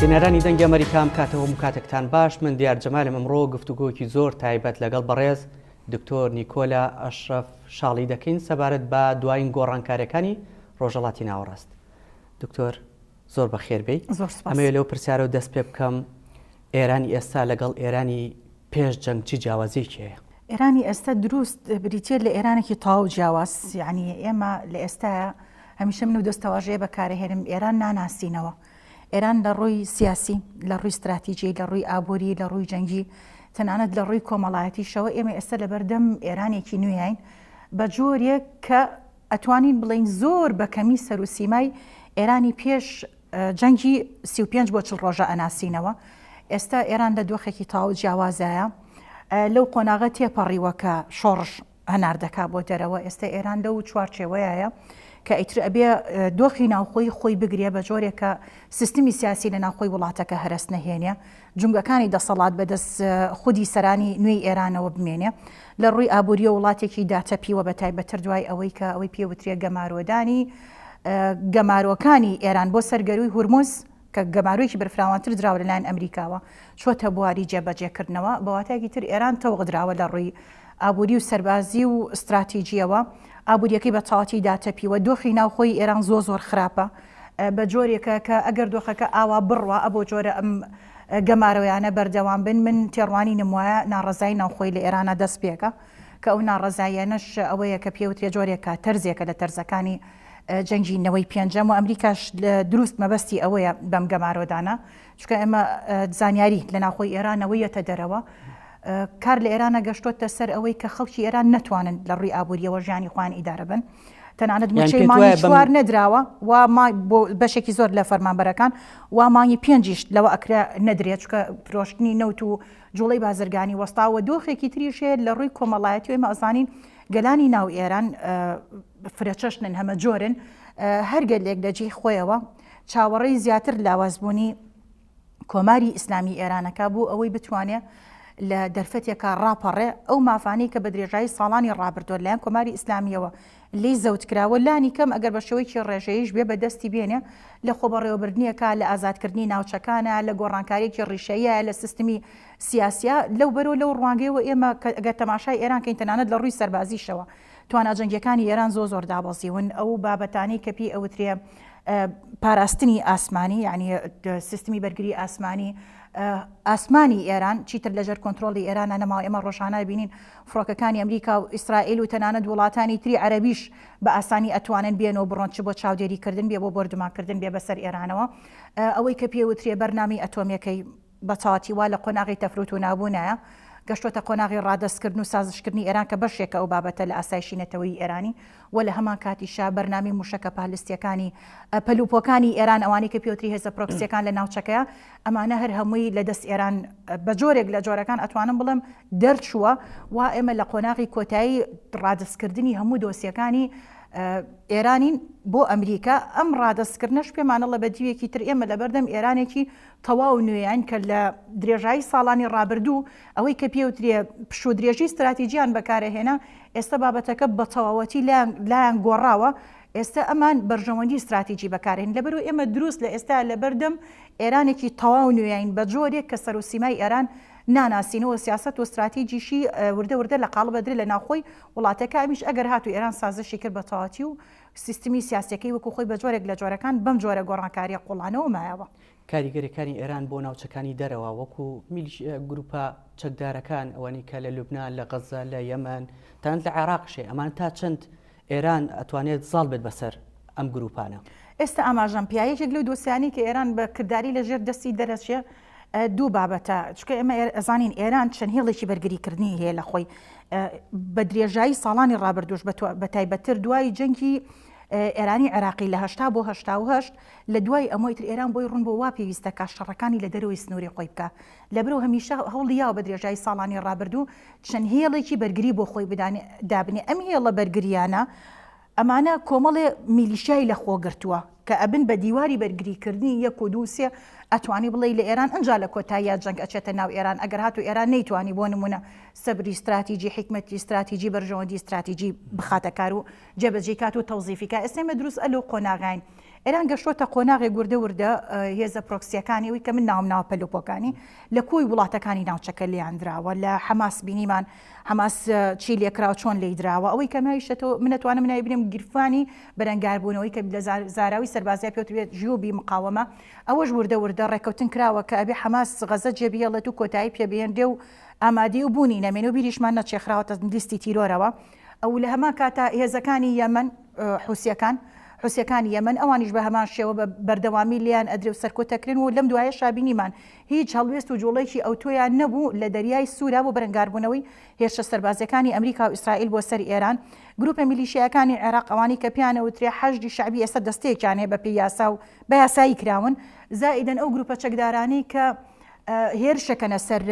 بینەرانی دەنگی ئەمەریکا ئەم کاتە هەموو کاتێکتان باش من دیار جەمالم ئەمڕۆ گفتوگۆکی زۆر تایبەت لەگەڵ بەڕێز دکتۆر نیکۆلا ئەشرەف شاڵی دەکەین سەبارەت بە دوایین گۆڕانکاریەکانی ڕۆژەڵاتی ناوەڕاست دکتۆر زۆر بەخێر بێی زۆر سپاس. ئەمەوێ لەو پرسیارەوە دەست پێ بکەم ئێرانی ئێستا لەگەڵ ئێرانی پێش جەنگ چی جیاوازیەکی هەیە؟ ئێرانی ئێستا دروست بریتیە لە ئێرانێکی تەواو جیاواز یعنی ئێمە لە ئێستایا هەمیشە من و دەستەواژەیە بەکارەهێنم ئێران ناناسینەوە ئێران لە ڕووی سیاسی لە ڕووی ستراتیجی لە ڕووی ئابووری لە ڕووی جەنگی تەنانەت لە ڕووی کۆمەڵایەتیشەوە ئێمە ئێستا لەبەردەم ئێرانێکی نوێین بە جۆرێک کە ئەتوانین بڵێین زۆر بە کەمی سەر و سیمای ئێرانی پێش جەنگی 35 بۆ 40 ڕۆژە ئەناسینەوە. ئێستا ئێران لە دۆخێکی تەواو جیاوازایە. لەو قۆناغە تێپەڕیوە کە شۆڕش هەناردەکا بۆ دەرەوە. ئێستا ئێران لەو چوارچێوەیە کە ئیتر ئەبێ دۆخی ناوخۆی خۆی بگرێ بە جۆرێک کە سیستمی سیاسی لە ناوخۆی وڵاتەکە هەرەس نەهێنێ. جومگەکانی دەسەڵات بەدەست خودی سەرانی نوێی ئێرانەوە بمێنێ. لە ڕووی ئابوورییەوە وڵاتێکی داتەپیوە بە تایبەتتر دوای ئەوەی کە ئەوەی پێ وترێ گەمارۆدانی گەمارۆکانی ئێران بۆ سەر گەرووی هورمز کە گەمارۆیەکی بەرفراوانتر دراوە لەلایەن ئەمریکاوە چۆتە بواری جێبەجێکردنەوە بە واتایەکی تر ئێران تەوق دراوە لە ڕووی ئابووری و سەربازی و ستراتیجییەوە ئابووریەکەی بە تەواوەتی داتەپیوە دۆخی ناوخۆی ئێران زۆر زۆر خراپە بە جۆرێکە کە ئەگەر دۆخەکە ئاوا بڕوا ئەبۆ جۆرە ئەم گەمارۆیانە بەردەوام بن، من تێڕوانینم وایە ناڕەزایی ناوخۆی لە ئێرانا دەست پێکا کە ئەو ناڕەزاییانەش ئەوەیە کە پێوترێ جۆرێکە تەرزێکە لە تەرزەکانی جەنگی نەوەی پێنجەم و ئەمریکاش دروست مەبەستی ئەوەیە بەم گەمارۆدانە چونکە ئێمە زانیاری لە ناوخۆی ئێرانەوە یەتە دەرەوە کار لە ئێرانە گەشتۆتە سەر ئەوەی کە خەڵکی ئێران نەتوانن لە ڕووی ئابووریەوە ژیانی خۆیان ئیدارە بن. تەنانەت مووچەی مانگی چوار نەدراوە و بۆ بەشێکی زۆر لە فەرمانبەرەکان و مانگی پێنجیش لەوە ئەکرا نەدرێت چونکە فرۆشتنی نەوت و جوڵەی بازرگانی وەستاوە دۆخێکی تریش هەیە لە ڕووی کۆمەڵایەتی ئێمە ئەزانین گەلانی ناو ئێران فرەچەشنن هەمە جۆرن هەر گەلێک لە جێی خۆیەوە چاوەڕێی زیاتر لاوازبوونی کۆماری ئیسلامی ئێرانەکە بۆ ئەوەی بتوانێ لە دەرفەتێکا ڕاپەڕێ ئەو مافانەی کە بە درێژایی ساڵانی ڕابردووە لەلایەن کۆماری ئیسلامییەوە لێی زەوت کراوە لانی کەم ئەگەر بە شێوەیەکی ڕێژەییش بێ بە دەستی بێنێ لە خۆبەڕێوەبردنێکا لە ئازادکردنی ناوچەکانە لە گۆڕانکارییەکی ڕیشەییە لە سیستمی سیاسییە لەو بەرەو لەو ڕوانگەیەوە ئێمە کە ئەگەر تەماشای ئێران کەین تەنانەت لە ڕووی سەربازیشەوە توانا جەنگییەکانی ئێران زۆر زۆر دابەزیون ئەو بابەتانەی کە پێی ئەوترێ پاراستنی ئاسمانی یعنی سیستمی بەرگری ئاسمانی ئاسمانی ئێران چیتر لەژێر کۆنترۆڵی ئێرانە نەماوە ئێمە ڕۆژانە بینین فڕۆکەکانی ئەمریکا و ئیسرائیل و تەنانەت وڵاتانی تری عەرەبیش بە ئاسانی ئەتوانن بێن و بڕۆن چ بۆ چاودێریکردن بێ بۆ بۆردومانکردن بێ بەسەر ئێرانەوە ئەوەی کە پێوترێ بەرنامەی ئەتۆمیەکەی بە تەواتی وا لە قۆناغی تەفروت و نابوونایە، گەشتۆتە قۆناغی ڕادەستکردن و سازشکردنی ئێران کە بەشێکە ئەو بابەتە لە ئاسایشی نەتەوەیی ئێرانی و لە هەمان کاتیشا بەرنامەی موشەکە پالستیەکانی پەلوپۆکانی ئێران ئەوانەی کە پێوتری هێزە پرۆکسیەکان لە ناوچەکەیە ئەمانە هەر هەمووی لە دەست ئێران بە جۆرێک لە جۆرەکان ئەتوانم بڵێم دەرچووە وا ئێمە لە قۆناغی کۆتایی ڕادەستکردنی هەموو دۆسیەکانی ئێرانین بۆ ئەمریکا ئەم ڕادەستکردنەش پێمانەڵە بە دیوێکی تر ئێمە لەبەردەم ئێرانێکی تەواو نوێیان کە لە درێژایی ساڵانی ڕابردوو ئەوەی کە پێوترێ پشوودرێژی ستراتیجیان بەکارەهێنا، ئێستا بابەتەکە بە تەواوەتی لایان گۆڕاوە، ئێستا ئەمان بەرژەوەندی ستراتیجی بەکارهێن، لەبەرئەوەی ئێمە دروست لە ئێستا لەبەردەم ئێرانێکی تەواو نوێین بە جۆرێک کە سەروسیمای ئێران ناناسینەوە، سیاسەت و ستراتیجیشی وردە وردە لە قاڵب ئەدرێت لە ناوخۆی وڵاتەکە، ئەمیش ئەگەر هاتوو ئێران سازشی کرد بە تەواوەتی و سیستمی سیاسیەکەی وەکو خۆی بە جۆرێک لە جۆرەکان بەم جۆرە گۆڕانکاریە قوڵانەوە مایەوە. کاریگەریەکانی ئێران بۆ ناوچەکانی دەرەوە وەکو میلیشیا گروپە چەکدارەکان ئەوانەی کە لە لوبنان لە غەزە لە یەمەن تەنانەت لە عێراقیش هەیە ئەمانە تا چەند ئێران ئەتوانێت زاڵ بێت بەسەر ئەم گروپانە؟ ئێستا ئاماژەم پیا یەکێک لەو دۆسیانەی کە ئێران بە کرداری لە ژێر دەستی دەرەچێ دوو بابەتە چونکە ئێمە ئەزانین ئێران چەند هێڵێکی بەرگریکردنی هەیە لە خۆی بە درێژایی ساڵانی ڕابردوش بە تایبەتتر دوای جەنگی ئێرانی عێراقی لە هشتا بۆ هشتاهشت لە دوای ئەمەی تر ئێران بۆی ڕوون بۆ وا پێویستە کە شەڕەکانی لە دەرەوەی سنووری خۆی بکە لەبەرو هەمیشە هەوڵی یاوە بە درێژایی ساڵانی ڕابردوو چەند هێڵێکی بەرگری بۆ خۆی بدانێ دابنێ ئەم هێڵە بەرگریانە ئەمانە کۆمەڵێ میلیشیای لە خۆ گرتووە کە ئەبن بە دیواری بەرگری کردنی یەک و دوو سێ. ئەتوانی بڵێی لە ئێران ئنجا لە کۆتاییا جەنگ ئەچێتە ناو ئێران ئەگەر هاتوو ئێران نەیتوانی بۆ نموونە سەبری ستراتیجی حیکمەتی ستراتیجی بەرژەوەندی ستراتیجی بخاتە کار و جێبەجێی کات و تەوزیفی کا ئێستا ئێمە دروست ئە لەو قۆناغاین ئێران گەشتۆتە قۆناغێک وردە وردە هێزە پرۆکسیەکانی ئەوی کە من ناوم ناوە پەلوپۆکانی لە کۆی وڵاتەکانی ناوچەکە لێیان دراوە لە حەماس بینیمان حەماس چی لێکراوە چۆن لێی دراوە ئەوەی کە ناویشەتەوە من ئەتوانم ناوی بنێم گیرفانی بەرەنگاربوونەوەی کە لە زاراوی سەربازیا پێوترێت جیوبی مقاومە ئەوەش وردە وردە ڕێککەوتن کراوە کە ئەبێ حەماس غەزە جێبهێڵێت و کۆتایی پێبهێنرێ و ئامادەی و بوونی نەمێنێ و بیریشمان نەچێ خراوەتە لیستی تیرۆرەوە ئەو لە هەمان کاتا هێزەکانی یەمەن حوسیەکان حوسیەکانی یەمەن ئەوانیش بە هەمان شێوە بە بەردەوامی لێیان ئەدرێ و سەرکوت دەکرێن و لەم دوایەشا بینیمان هیچ هەڵوێست و جوڵەیەکی ئەوتۆیان نەبوو لە دەریای سوورا بۆ بەرەنگاربوونەوەی هێرشە سەربازییەکانی ئەمریکا و ئیسرائیل بۆ سەر ئێران. گروپە میلیشیایەکانی عێراق ئەوانەی کە پێیان ئەوترێ حەشدی شەعبی ئێستا دەستەیەکیان هەیە بەپێی یاسا و بە یاسایی کراون زائیدەن ئەو گروپە چەکدارانەی کە هێرشەکەنە سەر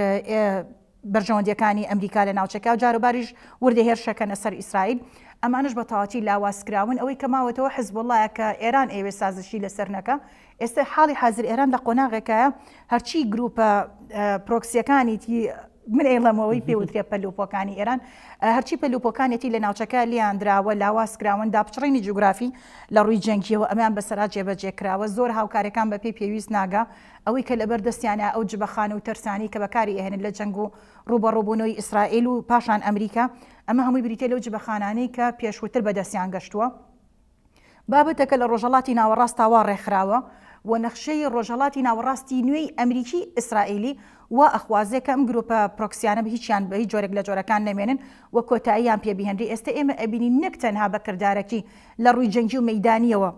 بەرژەوەندیەکانی ئەمریکا لە ناوچەکە و جاروباریش وردە هێرشەکەنە سەر ئیسرائیل ئەمانەش بە تەواتی لاواز کراون ئەوەی کە ماوەتەوە حزبوڵایە کە ئێران ئەیەوێ سازشی لەسەر نەکا ئێستا حاڵی حازر ئێران لە قۆناغێکایە هەرچی گروپە پرۆکسیەکانیتی من ئەیڵێمەوەی پێ وترێ پەلوپۆکانی ئێران هەرچی پەلوپۆکانێتی لە ناوچەکە لیان دراوە لاواز کراون داپچڕینی جوگرافی لە ڕووی جەنگیەوە ئەمیان بەسەرا جێبەجێ کراوە زۆر هاوکارەکان بەپێی پێویست ناگا ئەوەی کە لەبەر دەستیانە ئەو جبەخانە و تەرسانەی کە بەکاری ئەهێنن لە جەنگ و ڕووبەڕووبوونەوەی ئیسرائیل و پاشان ئەمریکا، ئەمە هەمووی بریتیە لەو جبەخانانەی کە پێشووتر بەدەستیان گەشتووە. بابەتەکە لە ڕۆژهەڵاتی ناوەڕاستا وا ڕێکخراوە و نەخشەی ڕۆژهەڵاتی ناوەڕاستی نوێی ئەمریکی ئیسرائیلی وا ئەخوازێ کە ئەم گروپە پرۆکسیانە بە هیچیان بە هیچ جۆرێک لە جۆرەکان نەمێنن و کۆتاییان پێ بهێنرێ. ئێستە ئێمە ئەبینین نەک تەنها بە کردارەکی لە ڕووی جەنگی و مەیدانییەوە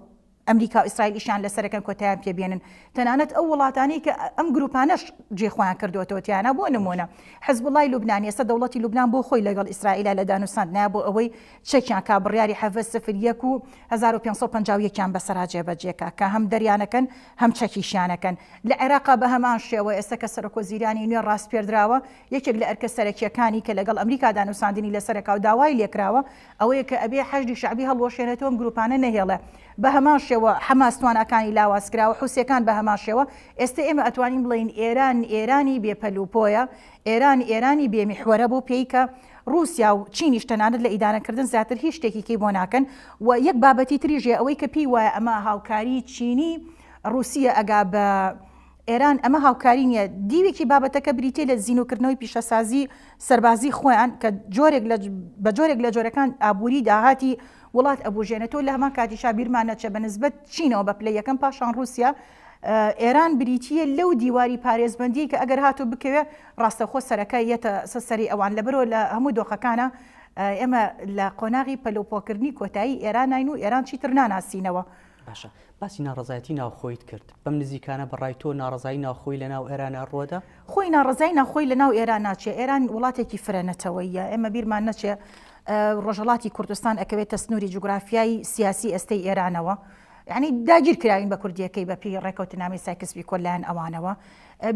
ئەمریکا و ئیسرائیل ئیشیان لەسەر ئەکەن کۆتایان پێ بێنن تەنانەت ئەو وڵاتانەی کە ئەم گروپانەش جێ خۆیان کردووەتەوە تیانا بۆ نمونە حزبوڵای لوبنان ئێستا دەوڵەتی لوبنان بۆ خۆی لەگەڵ ئیسرائیلا لە دانوساندنایە بۆ ئەوەی چەکیان کا بڕیاری حەڤە سفر یەک و 1551 یان بەسەرا جێبەجێ کا کە هەم دەریانەکەن هەم چەکیشیانەکەن لە عێراقا بە هەمان شێوە ئێستا کە سەرۆکوەزیرانی نوێ ڕاسپێردراوە یەکێک لە ئەرکە سەرەکییەکانی کە لەگەڵ ئەمریکا دانوساندنی لەسەرەکا و داوای لێکراوە ئەوەیە کە ئەبێ حەشدی شەعبی هەڵوەشێنێتەوە ئەم گروپانە نەهێڵێ. بە هەمان شێوە حەماس تواناکانی لاواز کراوە، حوسیەکان بە هەمان شێوە. ئێستە ئێمە ئەتوانین بڵێین ئێران ئێرانی بێ پەل و پۆیە، ئێران ئێرانی بێ میحوەرە بەو پێی کە ڕووسیا و چینیش تەنانەت لە ئیدانەکردن زیاتر هیچ شتێکی کەی بۆ ناکەن و یەک بابەتی تریش هەیە ئەوەی کە پێی وایە ئەمە هاوکاری چینی ڕووسیە ئەگا بە ئێران ئەمە هاوکاری نییە، دیوێکی بابەتەکە بریتییە لە زینووکردنەوەی پیشەسازی سەربازی خۆیان کە جۆرێک لە بە جۆرێک لە جۆرەکان ئابووری داهاتی وڵات ئەبوژێنێتەوە لە هەمان کاتیشا بیرمان نەچێ بە نسبەت چینەوە بە پلەی یەکەم پاشان ڕووسیا ئێران بریتییە لەو دیواری پارێزبەندیی کە ئەگەر هاتوو بکەوێ ڕاستەوخۆ سەرەکە یەتە سە سەری ئەوان لەبەرەوە لە هەموو دۆخەکانە ئێمە لە قۆناغی پەلوپۆکردنی کۆتایی ئێرانین و ئێران چیتر ناناسینەوە. باشە باسی ناڕەزایەتی ناوخۆیت کرد، بەم نزیکانە بە ڕای تۆ ناڕەزایی ناوخۆیی لە ناو ئێرانا ڕووەدا؟ خۆی ناڕەزایی ناوخۆیی لە ناو ئێران ناچێ، ئێران وڵاتێکی فرە نەتەوەییە، ئێمە بیرمان نەچێ ڕۆژهەڵاتی کوردستان ئەکەوێتە سنووری جوگرافیای سیاسی ئێستەی ئێرانەوە، یانی داگیر کراوین بە کوردییەکەی بە پێی ڕێکەوتنامەی سایکس بیکۆ لایەن ئەوانەوە.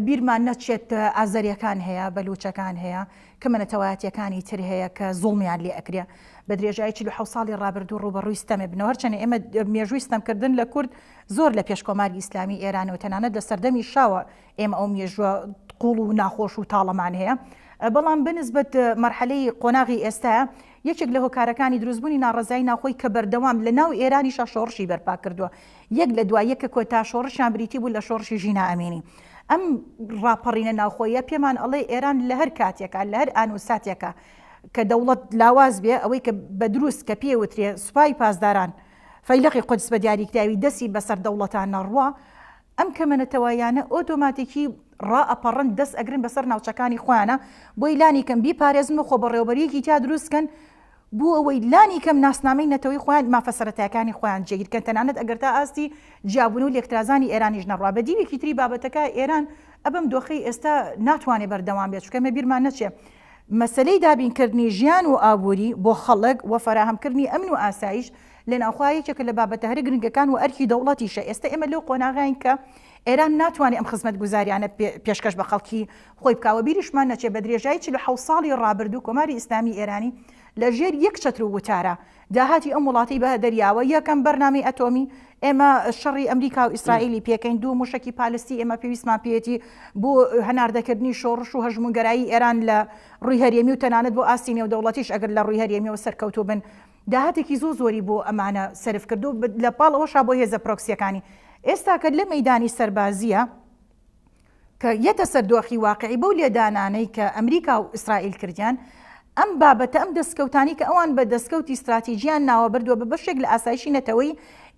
بیرمان نەچێت ئازەرییەکان هەیە، بەلووچەکان هەیە، کەمە نەتەوایەتییەکانی تر هەیە کە زوڵمیان لێ ئەکرێ. بە درێژایی 47 ساڵی ڕابردوو ڕووبەڕووی ستەمێ بنەوە. هەرچەندە ئێمە مێژووی ستەمکردن لە کورد زۆر لە پێش کۆماری ئیسلامی ئێرانەوە تەنانەت لە سەردەمی شاوە ئێمە ئەو مێژووە قوڵ و ناخۆش و تاڵەمان هەیە. بەڵام بە نسبەت مەرحەلەی قۆناغی ئێستایە یەکێک لە هۆکارەکانی دروستبوونی ناڕەزایی ناوخۆی کە بەردەوام لە ناو ئێرانیشا شۆڕشی بەرپا کردووە یەک لە دوای یەک کە کۆتا شۆڕشیان بریتی بوو لە شۆڕشی ژینا ئەمینی. ئەم ڕاپەڕینە ناوخۆییە پێمان ئەڵێ ئێران لە هەر کاتێکا، لە هەر ئان و ساتێکا کە دەوڵەت لاواز بێ، ئەوەی کە بە دروست کە پێی وترێ سوپای پاسداران، فەیلەقی قودس بە دیاریکراوی دەستی بەسەر دەوڵەتا نەڕوا، ئەم کەمە نەتەوەییانە ئۆتۆماتیکی ڕائەپەڕن دەست ئەگرن بەسەر ناوچەکانی خۆیانا بۆی لانیکەم بیپارێزن و خۆبەڕێوەبەرییەکی تیا دروست کەن بۆ ئەوەی لانی کەم ناسنامەی نەتەوەی خۆیان، مافە سەرەتایەکانی خۆیان جێگیر کەن، تەنانەت ئەگەر تا ئاستی جیابوون و لێکترازانی ئێرانیش نەڕوا. بە دیوێکی تری بابەتەکە ئێران ئەبەم دۆخەی ئێستا ناتوانێ بەردەوام بێت، چونکە ئێمە بیرمان نەچێ مەسەلەی دابینکردنی ژیان و ئابووری بۆ خەڵک و فەراهەمکردنی ئەمن و ئاسایش لە ناوخۆ یەکێکە لە بابەتە هەرە گرنگەکان و ئەرکی دەوڵەتیشە. ئێستا ئێمە لەو قۆناغەین کە ئێران ناتوانێ ئەم خزمەتگوزاریانە پێشکەش بە خەڵکی خۆی بکا و بیریشمان نەچێ بە درێژایی 47 ساڵی ڕابردوو کۆماری ئیسلامی ئێرانی لە ژێر یەک چەتر و وتارا داهاتی ئەم وڵاتەی بە دەریاوە، یەکەم بەرنامەی ئەتۆمی، ئێمە شەڕی ئەمریکا و ئیسرائیلی پێکەین، دوو موشەکی پالستی ئێمە پێویستمان پێیەتی بۆ هەناردەکردنی شۆڕش و هەژموونگەرایی ئێران لە ڕووی هەرێمی و تەنانەت بۆ ئاستی نێودەوڵەتیش ئەگەر لە ڕووی هەرێمیەوە سەرکەوتوو بن. داهاتێکی زۆر زۆری بۆ ئەمانە سەرف کرد و لە پاڵ ئەوەشا بۆ هێزە پرۆکسیەکانی. ئێستا کە لە مەیدانی سەربازییە، کە یەتە سەر دۆخی واقعی بەو لێدانانەی کە ئەمریکا و ئیسرائیل کردیان، ئەم بابەتە، ئەم دەستکەوتانەی کە ئەوان بە دەستکەوتی ستراتیجیان ناوەبرد و بە بەشێک لە ئاسایشی نەتەوەی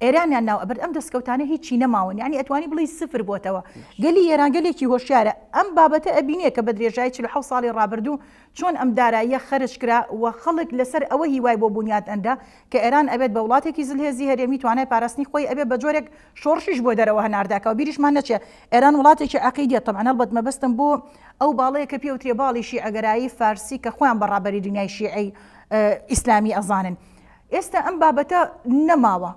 ئێرانیان ناو ئەبرد، ئەم دەستکەوتانە هیچی نەماون، یانی ئەتوانی بڵێی سفر بۆتەوە. گەلی ئێران گەلێکی هۆشیارە، ئەم بابەتە ئەبینێ کە بە درێژایی 47 ساڵی ڕابردوو چۆن ئەم داراییە خەرج کرا و خەڵک لەسەر ئەوە هیوای بۆ بونیاد ئەنرا کە ئێران ئەبێت بە وڵاتێکی زلهێزی هەرێمی توانای پاراستنی خۆی ئەبێ بە جۆرێک شۆڕشیش بۆ دەرەوە هەناردەکا و بیریشمان نەچێ ئێران وڵاتێکی عەقیدیە تەبعەن هەڵبەت مەبەستم بۆ ئەو باڵەیە کە پێوترێ باڵی شیعەگەرایی فارسی کە خۆیان بە ڕابەری دنیای شیعەی ئیسلامی ئەزانن ئێستا ئەم بابەتە نەماوە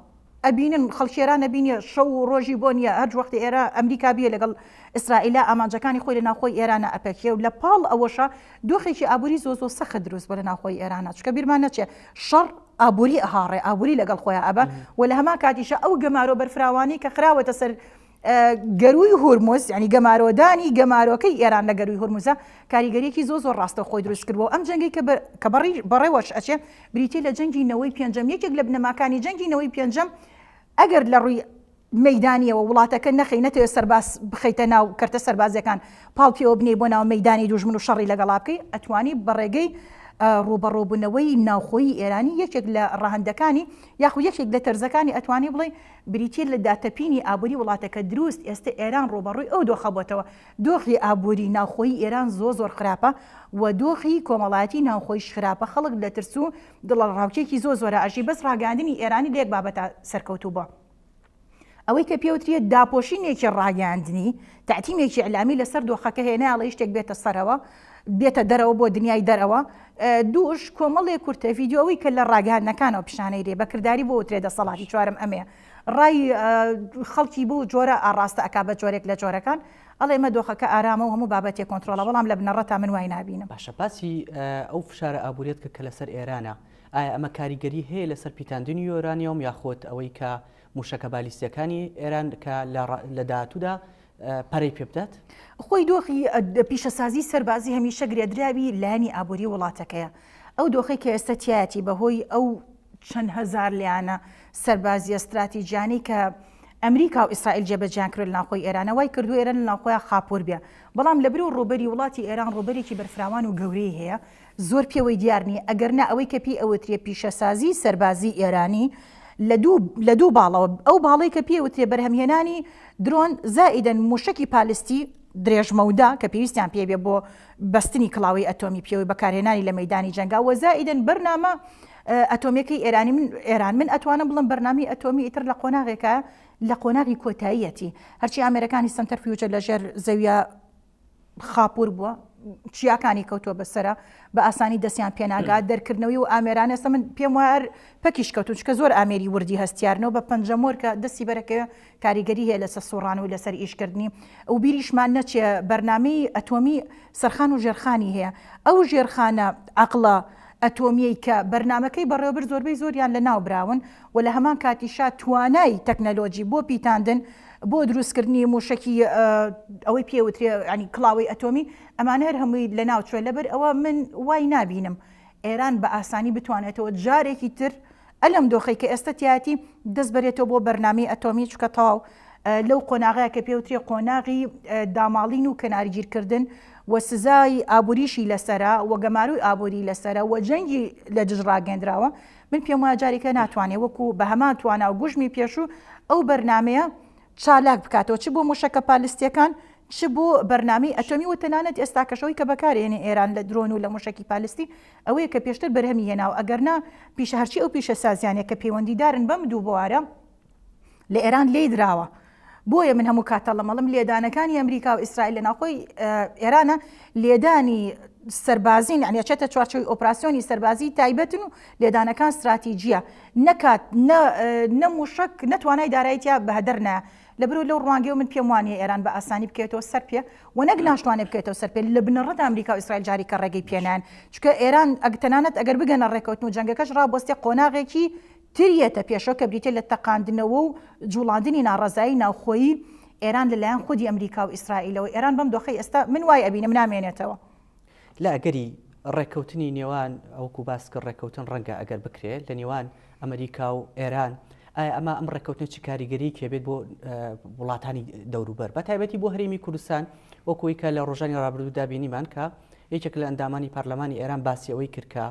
ئەبینن خەڵکی ئێران ئەبینێ شەو و ڕۆژی بۆ نییە هەر وەختی ئێرە ئەمریکا بیە لەگەڵ ئیسرائیلا ئامانجەکانی خۆی لە ناوخۆی ئێرانە ئەپەکێ و لە پاڵ ئەوەشە دۆخێکی ئابووری زۆ زۆ سەخت دروست بۆ لە ناوخۆی ئێرانە چکە بیرمان نەچێ شەڕ ئابووری ئەهاڕێ ئابووری لەگەڵ خۆیان ئەبە و لە هەمان کاتیشە ئەو گەمارۆ بەرفراوانی کە خراوەتە سەر گەرووی هورمز یعنی گەمارۆدانی گەمارۆکەی ئێران لە گەرووی هورمزە کاریگەریەکی زۆر زۆر ڕاستەوخۆی دروست کردووە ئەم جەنگی کە کە بەڕی بەڕێوەش ئەچێ بریتیە لە جەنگی نەوەی پێنجەم یەکێک لە بنەماکانی جەنگی نەوەی پێنجەم ئەگەر لە ڕووی مەیدانیەوە وڵاتەکە نەخەی نەتەوێت سەرباز بخەیتە ناو کەرتە سەربازیەکان پاڵ پێوە بنێی بۆ ناو مەیدانی دوژمن و شەڕی لەگەڵا بکەی ئەتوانی بە ڕێگەی ڕووبەڕووبوونەوەی ناوخۆیی ئێرانی یەکێک لە ڕەهەندەکانی یاخود یەکێک لە تەرزەکانی ئەتوانی بڵێ بریتیە لە داتەپینی ئابووری وڵاتەکە دروست ئێستە ئێران ڕووبەڕووی ئەو دۆخە بۆتەوە دۆخی ئابووری ناوخۆیی ئێران زۆر زۆر خراپە و دۆخی کۆمەڵایەتی ناوخۆیش خراپە خەڵک لە ترس و دڵەڕاوکێکی زۆر زۆرا ئەژی بەس ڕاگەیاندنی ئێرانی لە یەک بابەتا سەرکەوتوو بووە ئەوەی کە پێوترێت داپۆشینێکی ڕاگەیاندنی، تەعتیمێکی ئیعلامی لەسەر دۆخەکە هەیە نایەڵێ شتێک بێتە سەرەوە، بێتە دەرەوە بۆ دنیای دەرەوە. دووش کۆمەڵێک کورتە ڤیدیۆ ئەوەی کە لە ڕاگەیاندنەکانەوە پیشانەی دێ بە کرداری بۆ وترێ دەسەڵاتی چوارەم ئەمەیە. ڕای خەڵکی بەو جۆرە ئاڕاستە ئەکا بە جۆرێک لە جۆرەکان ئەڵێ ئێمە دۆخەکە ئارامە و هەموو بابەتێک کۆنترۆڵە بەڵام لە بنەڕەتا من وای نابینم. باشە باسی ئەو فشارە ئابووریەت کرد کە لەسەر ئێرانە، ئایا ئەمە کاریگەری هەیە لەسەر پیتاندنی یۆرانیۆم یاخود ئەوەی کە موشەکە بالیستیەکانی ئێران کە لە داهاتوودا پەرەی پێبدات؟ خۆی دۆخی پیشەسازی سەربازی هەمیشە گرێدراوی لایەنی ئابووری وڵاتەکەیە. ئەو دۆخەی کە ئێستا تیایەتی بەهۆی ئەو چەند هەزار لیانە سەربازیە ستراتیجیانەی کە ئەمریکا و ئیسرائیل جێبەجێیان کردوە لە ناوخۆی ئێرانە وای کردووە ئێران لە ناوخۆیا خاپوور بێ. بەڵام لەبری و ڕووبەری وڵاتی ئێران ڕووبەرێکی بەرفراوان و گەورەی هەیە زۆر پێوەی دیار نییە، ئەگەرنا ئەوەی کە پێی ئەوترێ پیشەسازیی سەربازیی ئێرانی لە دوو لە دوو باڵەوە، ئەو باڵەی کە پێی ئەوترێ بەرهەمهێنانی درۆن زائیدەن مووشەکی پالستی درێژمەودا کە پێویستیان پێی بێ بۆ بەستنی کڵاوەی ئەتۆمی پێوەی بەکارهێنانی لە مەیدانی جەنگا و زائیدەن بەرنامە ئەتۆمیەکەی ئێرانی من ئێران من ئەتوانم بڵێم بەرنامەی ئەتۆمی ئیتر لە قۆناغێکە لە قۆناغی کۆتاییەتی هەرچی ئامێرەکانی سەنتەرفیوجە لە ژێر زەویە خاپوور بووە چیاکانی کەوتووە بەسرە بە ئاسانی دەستیان پێناگات دەرکردنەوەی و ئامێران ئێستا من پێم وایە پەکیش کەوتون چکە زۆر ئامێری وردی هەستیارنەوە بە پەنجەمۆر کە دەستی بەرەکەوێ کاریگەری هەیە لەسەر سوڕان و لەسەر ئیشکردنی و بیریشمان نەچێ بەرنامەی ئەتۆمی سەرخان و ژێرخانی هەیە ئەو ژێرخانە عەقڵە ئەتۆمیەی کە بەرنامەکەی بەڕێوەبرد زۆربەی زۆریان لەناو براون و لە هەمان کاتیشا توانای تەکنەلۆجی بۆ پیتاندن بۆ دروستکردنی موشەکی ئەوەی پێ وترێ ینی کڵاوەی ئەتۆمی ئەمانە هەر هەمووی لەناو چوە لەبەر ئەوە من وای نابینم ئێران بە ئاسانی بتوانێتەوە جارێکی تر ئەلەم دۆخەی کە ئێستا تیایەتی دەست بەرێتەوە بۆ بەرنامەی ئەتۆمی چونکە تەواو لەو قۆناغەیە کە پێوترێ قۆناغی داماڵین و کەنارگیرکردن و سزای ئابووریشی لەسەرە و گەمارۆی ئابووری لەسەرە و جەنگی لە دژ ڕاگەندراوە من پێم وایە جارێکە ناتوانێت وەکو بە هەمان توانا و گوژمی پێشوو ئەو بەرنمەیە چالاک بکاتەوە چ بۆ موشەکە پالستیەکان چ بۆ بەرنامەی ئەتۆمی و تەنانەت ئێستاکەش ئەوەی کە بەکارێنێ ئێران لە درۆن و لە موشەکی پالستی ئەوەیە کە پێشتر بەرهەمی هێناوە ئەگەرنا پیشە هەرچی ئەو پیشەسازیانە کە پەیوەندیدارن بەم دوو بوارە لە ئێران لێی دراوە بۆیە من هەموو کات ئەڵێم ئەڵێم لێدانەکانی ئەمریکا و ئیسرائیل لە ناوخۆی ئێرانە لێدانی سەربازین یعنی ئەچێتە چوارچێوەی ئۆپراسیۆنی سەربازی تایبەتن و لێدانەکان ستراتیجیە نەکات نە موشەک نەتوانای دارایتیا بە هەدەر نایە. لەبەرئەوە لەو ڕوانگەیەوە من پێم وانیە ئێران بە ئاسانی بکەوێتەوە سەر پێ و نەک ناشتوانێ بکەوێتەوە سەر پێ لە بنەڕەتا ئەمریکا و ئیسرائیل جاری کە ڕێگەی پێنایەن چونکە ئێران تەنانەت ئەگەر بگەنە ڕێکەوتن و جەنگەکەش ڕابوەستێ قۆناغێکی تر یەتە پێشەوە کە بریتیە لە تەقاندنەوە و جوڵاندنی ناڕەزایی ناوخۆیی ئێران لەلایەن خودی ئەمریکا و ئیسرائیلەوە ئێران بەم دۆخەی ئێستا من وای ئەبینم نامێنێتەوە. لە ئەگەری ڕێککەوتنی نێوان وەکو باست کرد ڕێککەوتن ڕەنگە ئەگەر بکرێ لە نێوان ئەمریکا و ئێران ئایا ئەمە ئەم ڕێککەوتنە چ کاریگەریەکی هەبێت بۆ وڵاتانی دەوروبەر بە تایبەتی بۆ هەرێمی کوردستان وەکوی کە لە ڕۆژانی ڕابردوودا بینیمان کە یەکێک لە ئەندامانی پەرلەمانی ئێران باسی ئەوەی کرد کە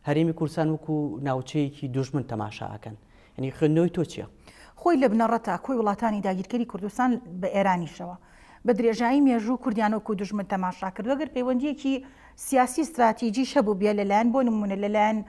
هەرێمی کوردستان وەکو ناوچەیەکی دوژمن تەماشا ئەکەن یعنی خوێندنەوەی تۆ چییە؟ خۆی لە بنەڕەتا کۆی وڵاتانی داگیرکەری کوردستان بە ئێرانیشەوە بە درێژایی مێژوو کوردیان وەکو دوژمن تەماشا کردوە گەر پەیوەندیەکی سیاسی ستراتیجیش هەبووبێ لەلایەن بۆ نمونە لەلایەن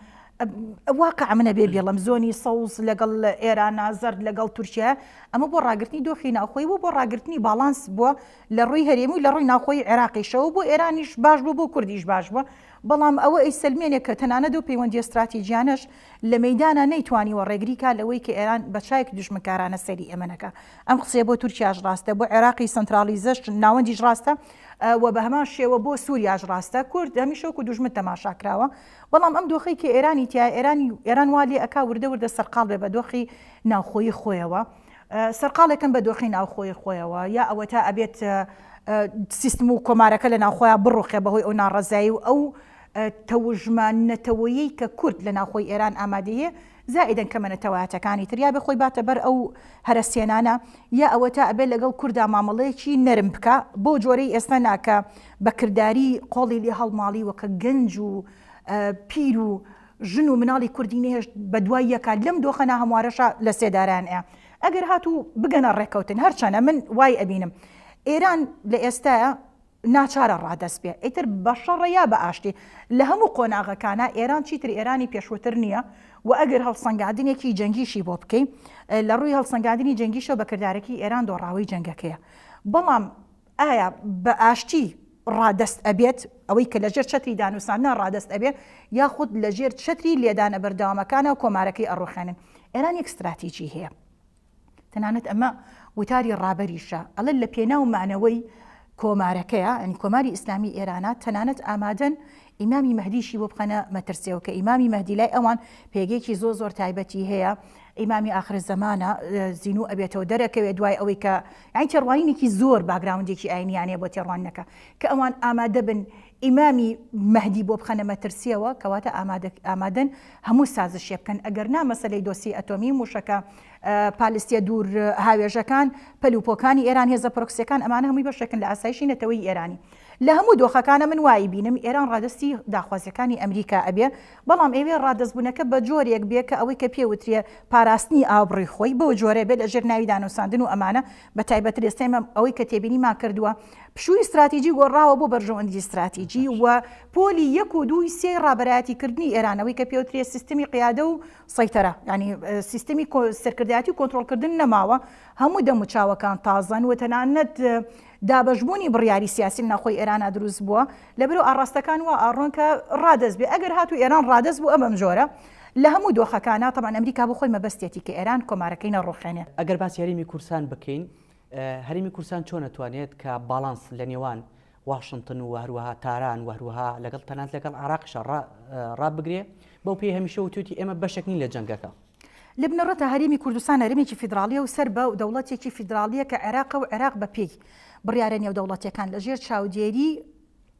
واقع منە بێ بێڵم زۆنی سەوز لەگەڵ ئێرانە زەرد لەگەڵ تورکیا ئەمە بۆ ڕاگرتنی دۆخی ناوخۆی بوو بۆ ڕاگرتنی باڵانس بووە لە ڕووی هەرێمی و لە ڕووی ناوخۆی عێراقیشەوە بۆ ئێرانیش باش بوو بۆ کوردیش باش بووە بەڵام ئەوە ئەیسەلمێنێ کە تەنانەت ئەو پەیوەندیە ستراتیجیانەش لە مەیدانا نەیتوانیوە ڕێگری کا لەوەی کە ئێران بە چاوێکی دوژمنکارانە سەیری ئێمە نەکا. ئەم قسەیە بۆ تورکیاش ڕاستە، بۆ عێراقی سەنتراڵیزەش ناوەندیش ڕاستە و بە هەمان شێوە بۆ سوریاش ڕاستە. کورد هەمیشە وەکو دوژمن تەماشا کراوە. بەڵام ئەم دۆخەی کە ئێرانی تیایە، ئێرانی ئێران وا لێ ئەکا وردە وردە سەرقاڵ بێ بە دۆخی ناوخۆیی خۆیەوە. سەرقاڵێکن بە دۆخی ناوخۆی خۆیەوە یا ئەوەتا ئەبێت سیستم و کۆمارەکە لە ناوخۆیان بڕوخێ بەهۆی ئەو ناڕەزایی و ئەو تەوژمە نەتەوەیەی کە کورد لە ناوخۆی ئێران ئامادەیە زائیدەن کەمە نەتەوایەتەکانی تر یا بێ خۆی باتە بەر ئەو هەرەسێنانە یا ئەوەتا ئەبێ لەگەڵ کوردا مامەڵەیەکی نەرم بکا بەو جۆرەی ئێستا نا کە بە کرداری قۆڵی لێ هەڵماڵیوە کە گەنج و پیر و ژن و مناڵی کوردی نەهێشت بە دوای یەکا لەم دۆخە ناهەموارەشا لە سێدارەیان ئەیا ئەگەر هاتوو بگەنە ڕێکەوتن هەرچەنە من وای ئەبینم ئێران لە ئێستایا ناچارە ڕادەست بێ ئیتر بە شەڕە یا بە ئاشتی لە هەموو قۆناغەکانا ئێران چیتر ئێرانی پێشووتر نییە و ئەگەر هەڵسەنگاندنێکی جەنگیشی بۆ بکەی لە ڕووی هەڵسەنگاندنی جەنگیشەوە بە کردارەکی ئێران دۆڕاوەی جەنگەکەیە بەڵام ئایا بە ئاشتی ڕادەست ئەبێت، ئەوەی کە لەژێر چەتری دانوساندنا ڕادەست ئەبێ، یاخود لەژێر چەتری لێدانە بەردەوامەکانا کۆمارەکەی ئەڕوخێنن؟ ئێران یەک ستراتیجی هەیە، تەنانەت ئەمە وتاری ڕابەریشە، ئەڵێ لە پێناو مانەوەی کۆمارەکەیا، یانی کۆماری ئیسلامی ئێرانا، تەنانەت ئامادەن ئیمامی مەهدیشی بۆ بخەنە مەترسیەوە، کە ئیمامی مەهدی لای ئەوان پێگەیەکی زۆر زۆر تایبەتی هەیە، ئیمامی ئاخر زەمانە، زینوو ئەبێتەوە دەرەکەوێت دوای ئەوەی کە یانی تێڕوانینێکی زۆر باکگراوندێکی ئاینیان هەیە بۆ تێڕوانینەکە کە ئەوان ئامادە بن ئیمامی مەهدی بۆ بخەنە مەترسیەوە کەواتە ئامادە ئامادەن هەموو سازشێ بکەن ئەگەر نا مەسەلەی دۆسیەی ئەتۆمی موشەکە پالستیە دوور هاوێژەکان پەلوپۆکانی ئێران هێزە پرۆکسیەکان ئەمانە هەمووی بەشێکن لە ئاسایشی نەتەوەی ئێرانی لە هەموو دۆخەکانە من وای بینم ئێران ڕادەستی داخوازیەکانی ئەمریکا ئەبێ بەڵام ئەیەوێ ڕادەستبوونەکە بە جۆرێک بێ کە ئەوەی کە پێ وترێ پاراستنی ئابڕووی خۆی بەو جۆرە بێ لە ژێر ناوی دانوساندن و ئەمانە بە تایبەتر ئێستا ئێمە ئەوەی کە تێبینیمان کردووە پشووی ستراتیجی گۆڕاوە بۆ بەرژەوەندی ستراتیجی و پۆلی یەک و دووی سێی ڕابەرایەتی کردنی ئێران ئەوەی کە پێ وترێ سیستمی قیادە و سەیتەرە یانی سیستمی سەرکردایەتی و کۆنترۆڵکردن نەماوە هەموو دەموچاوەکان تازەن و تەنانەت دابەشبوونی بڕیاری سیاسی لە ناوخۆی ئێرانا دروست بووە، لەبەرئەوە ئاڕاستەکان وا ئاڕۆن کە ڕادەست بێ، ئەگەر هاتوو ئێران ڕادەست بوو ئەم جۆرە لە هەموو دۆخەکانا، تەبعەن ئەمریکا بۆ خۆی مەبەستیەتی کە ئێران کۆمارەکەی نەڕوخێنێ. ئەگەر باسی هەرێمی کوردستان بکەین، هەرێمی کوردستان چۆن ئەتوانێت کە باڵانس لە نێوان واشنتن و هەروەها تاران و هەروەها لەگەڵ تەنانەت لەگەڵ عێراقیشا ڕابگرێ، بەو پێی هەمیشە وتوویەتی ئێمە بەشێک نین لە جەنگەکە. لە بنەڕەتا هەرێمی کوردستان هەرێمێکی فیدراڵیە و سەر بە دەوڵەتێکی فیدراڵیە کە عێراقە و عێراق بە پێی بڕیارە نێودەوڵەتیەکان لە ژێر چاودێری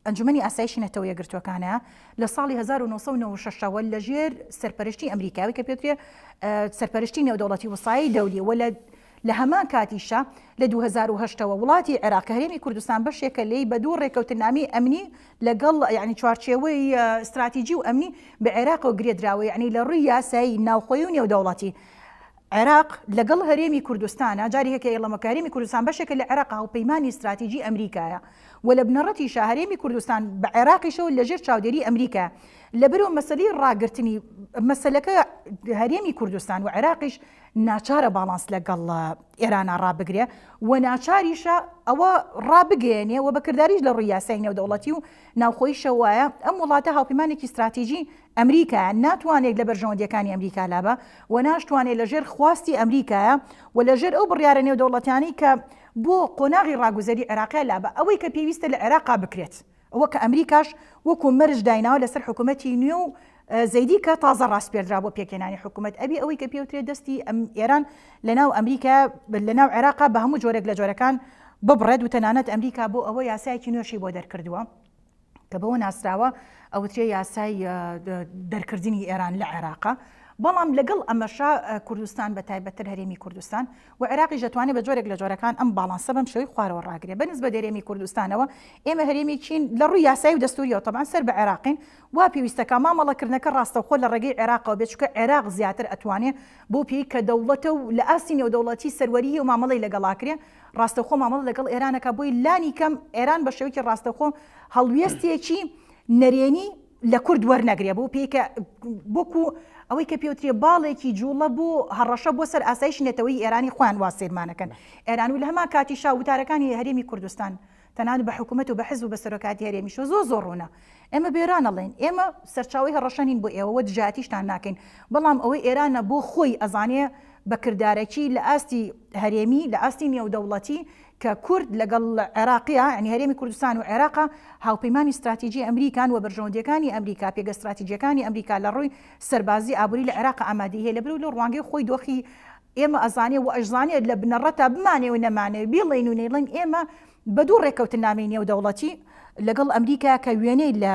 ئەنجومەنی ئاسایشی نەتەوە یەکگرتووەکانە لە ساڵی 1996 ەوە لە ژێر سەرپەرشتی ئەمریکاوی کە پێوترێ سەرپەرشتی نێودەوڵەتی وسایەی دەولی و لە لە هەمان کاتیشا لە 2008 ەوە وڵاتی عێراق کە هەرێمی کوردستان بەشێکە لێی بە دوو ڕێکەوتننامەی ئەمنی لەگەڵ یانی چوارچێوەی ستراتیجی و ئەمنی بە عێراقەوە گرێدراوە یانی لە ڕووی یاسایی ناوخۆیی و نێودەوڵەتی عێراق لەگەڵ هەرێمی کوردستانە جاری هەیە کە ئێڵەمە کە هەرێمی کوردستان بەشێکە لە عێراق هاوپەیمانی ستراتیجی ئەمریکایە و لە بنەڕەتیشا هەرێمی کوردستان بە عێراقیشەوە لەژێر چاودێری ئەمریکا. لەبەرئەوە مەسەلەی ڕاگرتنی مەسەلەکە هەرێمی کوردستان و عێراقیش ناچارە باڵانس لەگەڵ ئێرانا ڕابگرێ و ناچاریشە ئەوە ڕابگەیەنێ و بە کرداریش لە ڕووی یاسای نێودەوڵەتی و ناوخۆیشەوە وایە ئەم وڵاتە هاوپەیمانێکی ستراتیژی ئەمریکایە ناتوانێت لە بەرژەوەندیەکانی ئەمریکا لابا و ناشتوانێت لە ژێر خواستی ئەمریکایە و لە ژێر ئەو بڕیارە نێودەوڵەتیانەی کە بۆ قۆناغی ڕاگوزەری عێراقیا لابا ئەوەی کە پێویستە لە عێراقا بکرێت. ئەوە کە ئەمریکاش وەکو مەرج دایناوە لەسەر حکوومەتی نوێ و زەیدی کە تازە ڕاسپێردرا بۆ پێکهێنانی حکوومەت ئەبی ئەوەی کە پێوترێت دەستی ئەم ئێران لە ناو ئەمریکا لە ناو عێراقا بە هەموو جۆرێک لە جۆرەکان ببڕێت و تەنانەت ئەمریکا بۆ ئەوە یاسایەکی نوێشی بۆ دەرکردووە کە بەوە ناسراوە ئەوترێ یاسای دەرکردنی ئێران لە عێراقا بەڵام لەگەڵ ئەمەشا کوردستان بە تایبەتتر هەرێمی کوردستان و عێراقیش دەتوانێت بە جۆرێک لە جۆرەکان ئەم باڵانسە بەم شێوەی خوارەوە ڕاگرێت. بە نسبەت هەرێمی کوردستانەوە ئێمە هەرێمێکین لە ڕووی یاسایی و دەستووریەوە تەبعەن سەر بە عێراقین، وا پێویستە کە مامەڵەکردنەکە ڕاستەوخۆ لە ڕێگەی عێراقەوە بێت چونکە عێراق زیاتر ئەتوانێ بەو پێی کە دەوڵەتە و لە ئاستی نێودەوڵەتی سەروەریی و مامەڵەی لەگەڵ ئاکرێ ڕاستەوخۆ مامەڵە لەگەڵ ئێران ئەکا بۆی لانی کەم ئێران بە شێوەیەکی ڕاستەوخۆ هەڵوێستێکی نەرێنی لە کورد وەرنەگرێ بۆ پێی کە بۆکو ئەوەی کە پێوترێ باڵێکی جوڵە بۆ هەڕەشە بۆ سەر ئاسایشی نەتەوەی ئێرانی خۆیان وا سەیرمانەکەن ئێران و لە هەمان کاتیشا وتارەکانی هەرێمی کوردستان تەنانەت بە حکوومەت و بە حزب و بە سەرۆکاتی هەرێمیشەوە زۆر زۆر ڕوونە ئێمە بێران ئەڵێن ئێمە سەرچاوەی هەڕەشە نین بۆ ئێوە و دژایەتیشتان ناکەین بەڵام ئەوەی ئێرانە بۆ خۆی ئەزانێ بە کردارەکی لە ئاستی هەرێمی لە ئاستی نێودەوڵەتی کە کورد لەگەڵ عێراقیا یانی هەرێمی کوردستان و عێراقا هاوپەیمانی ستراتیجی ئەمریکان و بەرژەوەندییەکانی ئەمریکا، پێگە ستراتیجییەکانی ئەمریکا لە ڕووی سەربازی ئابووری لە عێراقا ئامادەیی هەیە لەبەرئەوەی لەو ڕوانگەی خۆی دۆخی ئێمە ئەزانێ و ئەشزانێت لە بنەڕەتا بمانەوێ و نەمانەوێ بیڵێین و نەیڵێین ئێمە بە دوو ڕێککەوتننامەی نێودەوڵەتی لەگەڵ ئەمریکا کە وێنەی لە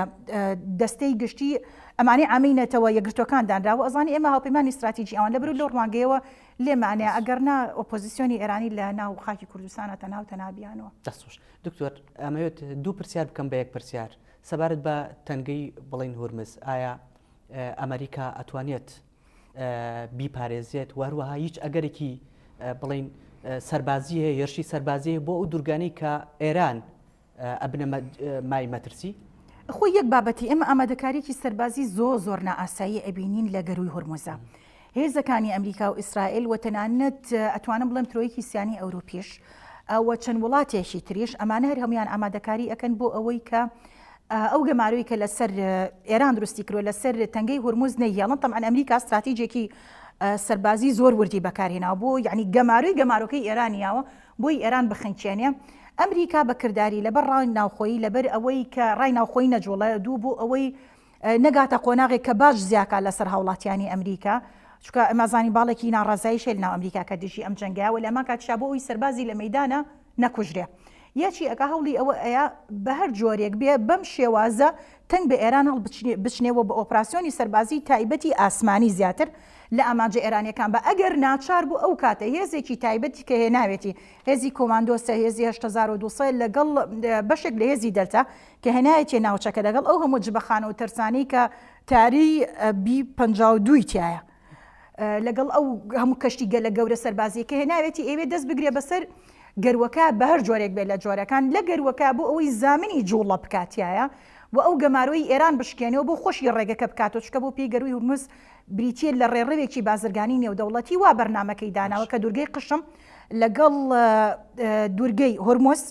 دەستەی گشتی ئەمانەی عامەی نەتەوە یەکگرتووەکان دانراوە ئەزانێ ئێمە هاوپەیمانی ستراتیجی ئەوان لەبەرئەوەی لەو ڕوانگەیەوە لێمانە ئەگەرنا ئۆپۆزیسیۆنی ئێرانی لە ناو خاکی کوردستانە تەنها و تەنها بیانووە. دەست خۆش دکتۆر ئەمەوێت دوو پرسیار بکەم بە یەک پرسیار سەبارەت بە تەنگەی بڵین هورمز ئایا ئەمریکا ئەتوانێت بیپارێزێت و هەروەها هیچ ئەگەرێکی بڵین سەربازی هەیە هێرشی سەربازی بۆ ئەو دوورگانەی کە ئێران ئەبنە مای مەترسی؟ خۆی یەک بابەتی ئێمە ئامادەکاریەکی سەربازی زۆر زۆر نائاسایی ئەبینین لە گەرووی هورموزا. هێزەکانی ئەمریکا و ئیسرائیل و تەنانەت ئەتوانم بڵێم ترۆیکی سیانی ئەوروپیش و چەند وڵاتێکی تریش ئەمانە هەر هەمویان ئامادەکاری ئەکەن بۆ ئەوەی کە ئەو گەمارۆی کە لەسەر ئێران دروستی کردوە لەسەر تەنگەی هورموز نەیهێڵن تەبعەن ئەمریکا ستراتیجێکی سەربازی زۆر وردی بەکارهێناوە بۆ یعنی گەمارۆی گەمارۆکەی ئێرانی یاوە بۆی ئێران بخنکێنێ. ئەمریکا بە کرداری لەبەر ڕای ناوخۆیی لەبەر ئەوەی کە ڕای ناوخۆیی نەجوڵێ دوو بۆ ئەوەی نەگاتە قۆناغێک کە باج زیاکا لەسەر هاوڵاتیانی ئەمریکا چونکە ئەمە زانین باڵێکی ناڕەزاییش هەیە لەناو ئەمریکا کە دژی ئەم جەنگەیە و لە هەمان کاتیشا بۆ ئەوەی سەربازی لە مەیدانە نەکوژرێ یەچی ئەکا هەوڵی ئەوە ئەیا بە هەر جۆرێک بێ بەم شێوازە تەنگ بە ئێران هەڵبچنێ و بە ئۆپراسیۆنی سەربازی تایبەتی ئاسمانی زیاتر لە ئامانجە ئێرانیەکان بە ئەگەر ناچار بوو ئەو کاتە هێزێکی تایبەتی کە هێناوێتی هێزی کۆماندۆسە هێزی 8200 لەگەڵ بەشێک لە هێزی دەلتا کە هێنایەتیە ناوچەکە لەگەڵ ئەو هەموو جبەخانە و تەرسانەی کە تاری بی 52 تایە لەگەڵ ئەو هەموو کەشتی گەلە گەورە سەربازیە کە هێناوێتی ئەوێ دەست بگرێ بەسەر گەروەکە بە هەر جۆرێک بێت لە جۆرەکان لە گەروەکە بۆ ئەوەی زامنی جوڵە بکاتایە و ئەو گەمارۆی ئێران بشکێنەوە بۆ خۆشی ڕێگەکە بکاتەوە چونکە بۆ پێی گەروی هورمز بریتییە لە ڕێڕەوێکی بازرگانی نێودەوڵەتی وا بەرنامەکەی داناوە کە دوورگەی قشم لەگەڵ دوورگەی هورمز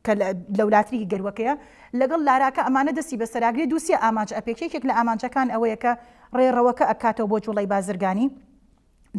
کە لەولاتری گەروەکەیە لەگەڵ لاراکە ئەمانە دەستی بەسەراگرێ دووسێ ئامانج ئەپێک یەکێک لە ئامانجەکان ئەوەیە کە ڕێڕەوەکە ئەکاتەوە بۆ جوڵەی بازرگانی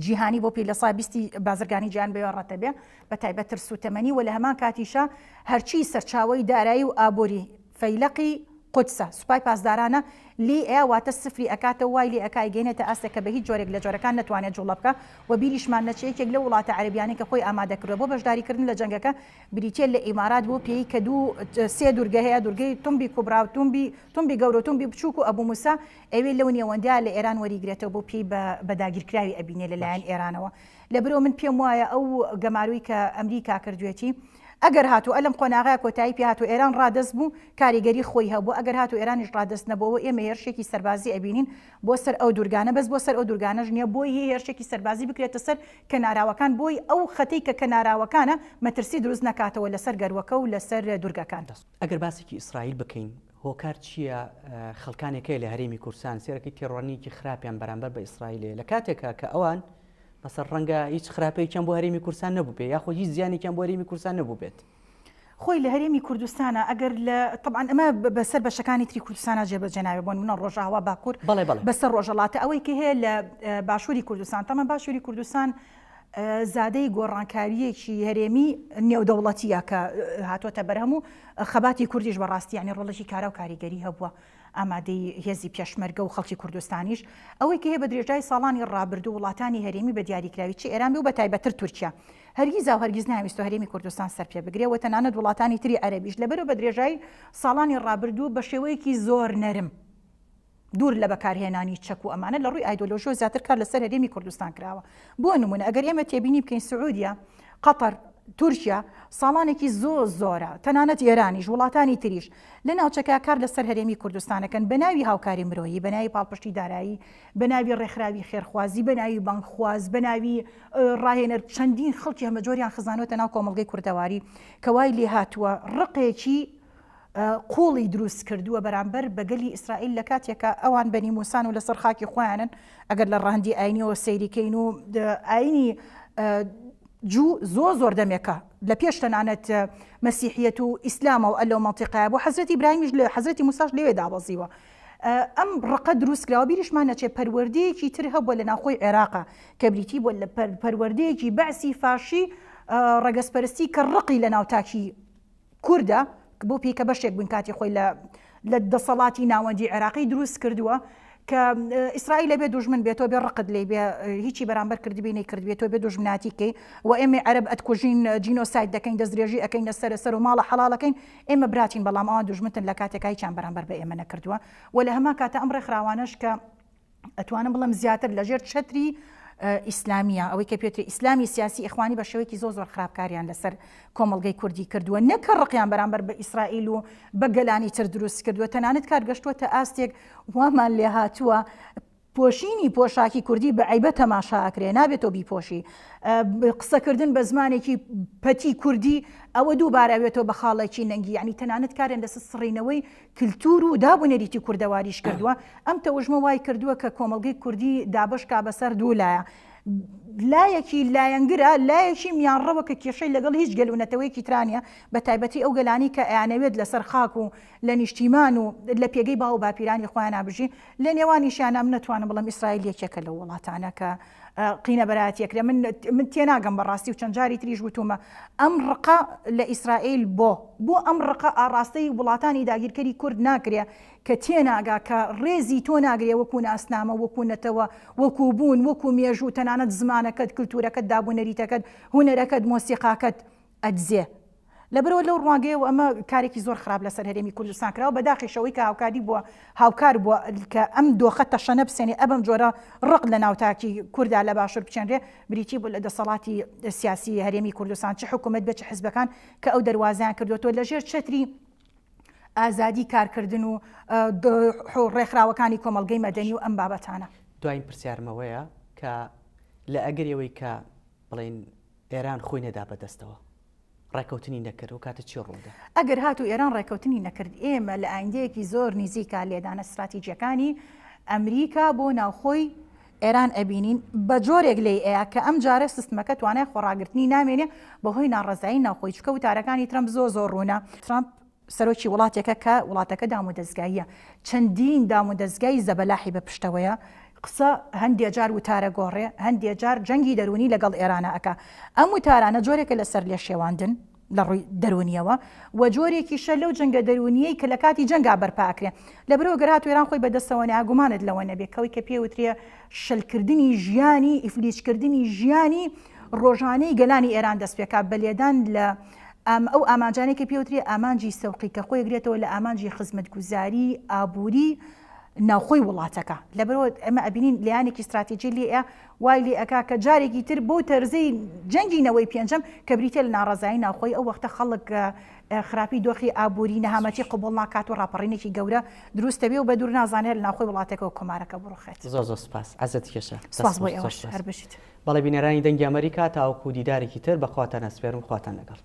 جیهانی بۆ پێی لە سا بیستی بازرگانی جیهان بەوێ ڕەتە بێ بە تایبەت تر سوتەمەنی و لە هەمان کاتیشا هەرچی سەرچاوەی دارایی و ئابووری فەیلەقی قودسە سوپای پاسدارانە لێی ئەیا واتە سفری ئەکاتەوە وای لێ ئەکا ئەیگەینێتە ئاستێک کە بە هیچ جۆرێک لە جۆرەکان نەتوانێت جوڵە بکا و بیریشمان نەچێ یەکێک لەو وڵاتە عەرەبیانەی کە خۆی ئامادە کردوە بۆ بەشداری کردن لە جەنگەکە بریتیە لە ئیمارات بۆ پێی کە دوو سێ دورگە هەیە دورگەی تونبی کوبرا و تونبی تونبی گەورە و تونبی بچوک و ئەبو موسا ئەوێ لەو نێوەندە لە ئێران وەریگرێتەوە بۆ پێی بە بە داگیرکراوی ئەبینێ لە لایەن ئێرانەوە لەبرەوە من پێم وایە ئەو گەمارۆی کە ئەمریکا کردوێتی ئەگەر هاتوو ئەلم قۆناغە کۆتایی پێ هاتوو ئێران ڕادەست بوو کاریگەری خۆی هەبوو ئەگەر هاتوو ئێرانیش ڕادەست نەبووەوە ئێمە هێرشێکی سەربازی ئەبینین بۆ سەر ئەو دوورگانە بەس بۆ سەر ئەو دوورگانەش نییە بۆی هەیە هێرشێکی سەربازی بکرێتە سەر کەناراوەکان بۆی ئەو خەتەی کە کەناراوەکانە مەترسی دروست نەکاتەوە لەسەر گەروەکە و لەسەر دوورگەکان. ئەگەر باسێکی ئیسرائیل بکەین. هۆکار چییە خەڵکانێک هەیە لە هەرێمی کوردستان سێرەکەی تێڕوانینێکی خراپیان بەرامبەر بە ئیسرائیل هەیە لە کاتێکا کە ئەوان مەسەر ڕەنگە هیچ خراپەیەکیان بۆ هەرێمی کوردستان نەبووبێ یاخۆ هیچ زیانێکیان بۆ هەرێمی کوردستان نەبووبێت. خۆی لە هەرێمی کوردستانە ئەگەر لە تەبعەن ئەمە بەسەر بەشەکانی تری کوردستانە جێبەجێ نابێ بۆ نمونە ڕۆژئاوا باکوور بەڵێ بەڵێ بەسەر ڕۆژەڵاتە ئەوەی کە هەیە لە باشووری کوردستان تەمە باشووری کوردستان زادەی گۆڕانکارییەکی هەرێمی نێودەوڵەتییە کە هاتووەتە بەرهەم و خەباتی کوردیش بەڕاستی یانی ڕۆڵێکی کارا و کاریگەری هەبووە ئامادەی هێزی پێشمەرگە و خەڵکی کوردستانیش ئەوەی کە هەیە بە درێژای ساڵانی ڕابردوو وڵاتانی هەرێمی بە دیاریکراوی چ ئێران بێ و بە تایبەتتر تورکیا هەرگیزا و هەرگیز ناویستوە هەرێمی کوردستان سەر پێ بگرێ و تەنانەت وڵاتانی تری عەرەبیش لەبەرو بە درێژای ساڵانی ڕابردوو بە شێوەیەکی زۆر نەرم دوور لە بەکارهێنانی چەک و ئەمانە لە ڕووی ئایدۆلۆژیەوە زیاتر کار لەسەر هەرێمی کوردستان کراوە. بۆ نموونە ئەگەر ئێمە تێبینی بکەین سعودیە، قەتەر، تورکیا ساڵانێکی زۆ زۆرە تەنانەت ئێرانیش وڵاتانی تریش لە ناوچەکە کار لەسەر هەرێمی کوردستان ئەکەن بە ناوی هاوکاری مرۆیی، بە ناوی پاڵپشتی دارایی، بە ناوی ڕێکخراوی خێرخوازی، بە ناوی بانگخواز، بە ناوی ڕاهێنەر چەندین خەڵکی هەمەجۆریان خزانووەتە ناو کۆمەڵگەی کوردەواری کە وای لێهاتووە ڕقێکی قوڵی دروست کردووە بەرامبەر بە گەلی ئیسرائیل لە کاتێکا ئەوان بەنی موسان و لەسەر خاکی خۆیانن ئەگەر لە ڕەهەندی ئاینیەوە سەیری کەین و ئاینی جوو زۆر زۆر دەمێکە لە پێش تەنانەت مەسیحیەت و ئیسلامەوە ئەلەو مەنتیقەیە بۆ حەزرەتی ئیبراهیمیش لە حەزرەتی موساش لەوێ دابەزیوە ئەم ڕقە دروست کراوە بیریشمان نەچێت پەروەردەیەکی تر هەبووە لە ناوخۆی عێراقا کە بریتی بووە لە پەروەردەیەکی بەعسی فاشی ڕەگەزپەرستی کە ڕقی لە ناو تاکی کوردە بۆ پێی کە بەشێک بووین کاتی خۆی لە لە دەسەڵاتی ناوەندی عێراقی دروست کردووە کە ئیسرائیل بێ دوژمن بێت تۆ بێ ڕقت لێی بێ هیچی بەرامبەر کردبی نەیکردبێ تۆ بێ دوژمناتی کەی و ئێمەی عەرەب ئەتکوژین جینۆساید دەکەین دەستدرێژی ئەکەینە سەر سەر و ماڵە حەڵاڵەکەین ئێمە براتین بەڵام ئەوان دوژمنتن لە کاتێکا هیچیان بەرامبەر بە ئێمە نەکردووە و لە هەمان کاتە ئەم ڕێکخراوانەش کە ئەتوانم بڵێم زیاتر لەژێر چەتری ئیسلامیە ئەوەی کە پێتری ئیسلامی سیاسی ئیخوانی بە شێوەیەکی زۆر زۆر خراپ کاریان لەسەر کۆمەڵگەی کوردی کردووە نەک ڕقیان بەرامبەر بە ئیسرائیل و بە گەلانی تر دروست کردووە تەنانەت کار گەشتووەتە ئاستێک وامان لێ هاتووە پۆشینی پۆشاکی کوردی بە عیبە تەماشا ئەکرێ نابێت تۆ بیپۆشی قسەکردن بە زمانێکی پەتی کوردی ئەوە دووبارە ئەوێتەوە بە خاڵێکی نەنگی یعنی تەنانەت کارێن لەسەر سڕینەوەی کلتور و داب و نەریتی کوردەواریش کردووە، ئەم تەوژمە وای کردووە کە کۆمەڵگەی کوردی دابەش کا بەسەر دوو لایە، لایەکی لایەنگرە، لایەکی میانڕەوە کە کێشەی لەگەڵ هیچ گەل و نەتەوەیەکی ترا نییە، بە تایبەتی ئەو گەلانەی کە ئەیانەوێت لەسەر خاک و لە نیشتیمان و لە پێگەی باو و باپیرانی خۆیانا بژین، لە نێوانیشیانا من ئەتوانم بڵێم ئیسرائیل یەکێکە لەو وڵاتانە کە قینەبەرایەتی ئەکرێ من من تێناگەم بەڕاستی و چەند جاری تریش وتومە ئەم ڕقە لە ئیسرائیل بۆ بۆ ئەم ڕقە ئاڕاستەی وڵاتانی داگیرکەری کورد ناکرێ کە تێناگا کە ڕێزی تۆ ناگرێ وەکو ناسنامە وەکو نەتەوە وەکو بوون وەکو مێژوو تەنانەت زمانەکەت کلتورەکەت دابونەریتەکەت هونەرەکەت مۆسیقاکەت ئەدزێ. لەبەرئەوە لەو ڕوانگەیەوە ئەمە کارێکی زۆر خراپ لەسەر هەرێمی کوردستان کراوە، بەداخیش ئەوەی کە هاوکاری بووە هاوکار بووە کە ئەم دۆخە تەشەنە بسێنێ ئەبەم جۆرە ڕق لە ناو تاکی کوردا لە باشوور بچێنرێ بریتی بوو لە دەسەڵاتی سیاسی هەرێمی کوردستان چ حکوومەت بێت چ حزبەکان کە ئەو دەروازەیان کردووەتەوە لەژێر چەتری ئازادی کارکردن و ڕێکخراوەکانی کۆمەڵگەی مەدەنی و ئەم بابەتانە. دوایین پرسیارم ئەوەیە کە لە ئەگەری ئەوەی کە بڵێین ئێران خۆی نەدا بەدەستەوە ڕێکەوتنی نەکرد ئەو کاتە چی ڕوودە؟ ئەگەر هاتوو ئێران ڕێکەوتنی نەکرد ئێمە لە ئایندەیەکی زۆر نیزیکا لێدانە ستراتیجیەکانی ئەمریکا بۆ ناوخۆی ئێران ئەبینین بە جۆرێک لێی ئەیا کە ئەم جارە سیستمەکە توانای خۆڕاگرتنی نامێنێ بەهۆی ناڕەزایی ناوخۆی چونکە وتارەکانی ترەمپ زۆر زۆر ڕوونە ترەمپ سەرۆکی وڵاتێکە کە وڵاتەکە دامودەزگاییە، چەندین دامودەزگای زەبەلاحی بە پشتەوەیە، قسە هەندێ جار وتارە گۆڕێ، هەندێ جار جەنگی دەروونی لەگەڵ ئێرانە ئەکا. ئەم وتارانە جۆرێکە لە سەرلێشێواندن لە ڕووی دەروونییەوە و جۆرێکیشە لەو جەنگە دەروونییەی کە لە کاتی جەنگا بەرپا ئەکرێ. لەبەرئەوە گەر هاتوو ئێران خۆی بەدەستەوە نایە گومانت لەوە نەبێ کەوەی کە پێ وترێ شلکردنی ژیانی، ئیفلیجکردنی ژیانی ڕۆژانەی گەلانی ئێران دەست پێکا بە لێدان لە ئەو ئامانجانەی کە پێوترێ ئامانجی سەوقی کە خۆی ئەگرێتەوە لە ئامانجی خزمەتگوزاری ئابووری ناوخۆی وڵاتەکە لەبەرەوە ئەمە ئەبینین لایەنێکی ستراتیجی لێیە وای لێ ئەکا کە جارێکی تر بۆ تەرزەی جەنگی نەوەی پێنجەم کە بریتە لە ناڕەزایی ناوخۆی ئەو وەختە خەڵک خراپی دۆخی ئابووری نەهامەتی قبوڵ ناکات و ڕاپەڕینێکی گەورە دروست دەبێ و بە دوور نازانێت لە ناوخۆی وڵاتەکەەوە کۆمارەکە بڕوخێت. زۆر زۆر سپاس عەزت کێشە. سپاس بۆ ئێوەش هەر بژیت. بەڵێ بینەرانی دەنگی ئەمەریکا تاوەکو دیدارێکی تر بە خواتان ئەسپێرم خواتان لەگەڵ.